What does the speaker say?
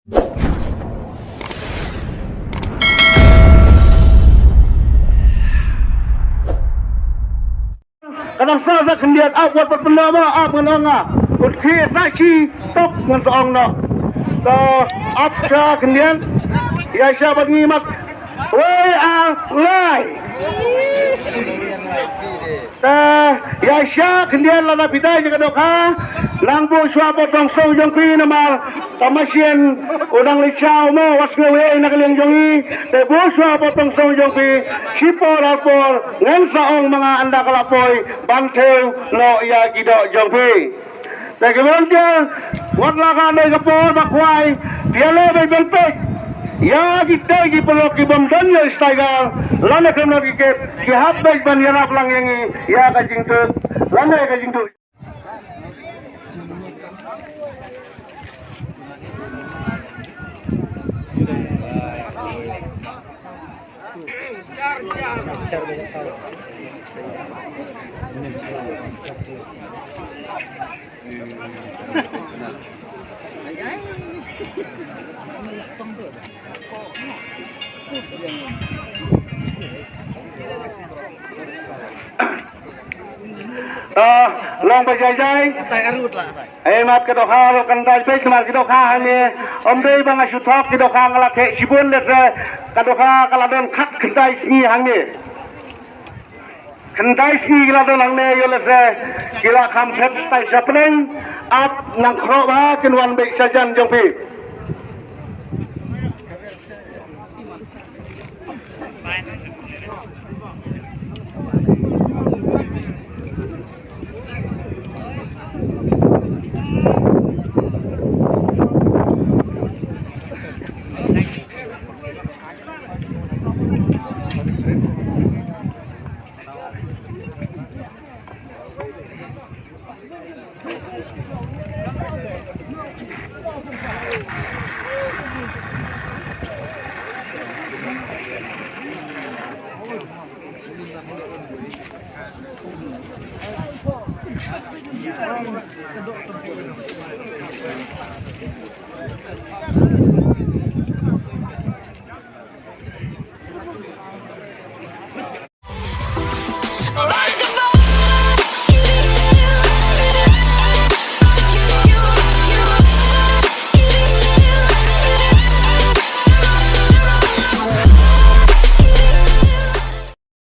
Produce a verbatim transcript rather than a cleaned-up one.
Ka dang sa sa khyndiat ap wat pat pynda ba ap ngan ong nga. Ut khie sa chi tok ngan sa ong noh. To ap sa khyndiat. Ïa sa bad ngi mat. Wei a lai. Ta ïa sa khyndiat lada phi dei ka dohkha. Nang buh shuwa bad tong song jong phi namar. Ka machine u dang leit shaw mo wat sngew ei na ka liang jong i. Te buh shuwa bad tong song jong phi. Shipor arpor ngan sa ong ma nga ynda ka la poi ban thew noh ïa ki doh jong phi. Te ki volunteer wat la ka dei ka por ba khwai. Ïa leh beit ban peit ïa ki tei ki paralok ki bym don ïa i Tiger lane kham ki kep ki hap beit ban ïarap lang ïa ngi ïa ka jingtut lane ka jingtut. Ah, long ba jai jai. Ai mat ka dohkha ro kan dai beit mat ka dohkha hangne. Om dei ba nga shu thok ka dohkha nga la theh shibun lehse ka dohkha ka la don khat khyndai sngi hangne. Khyndai sngi ki la don hangne ïoh lehse ki la kham phet tai sha pneng ap nang khroh ba kin wan beit sha jan jong phi.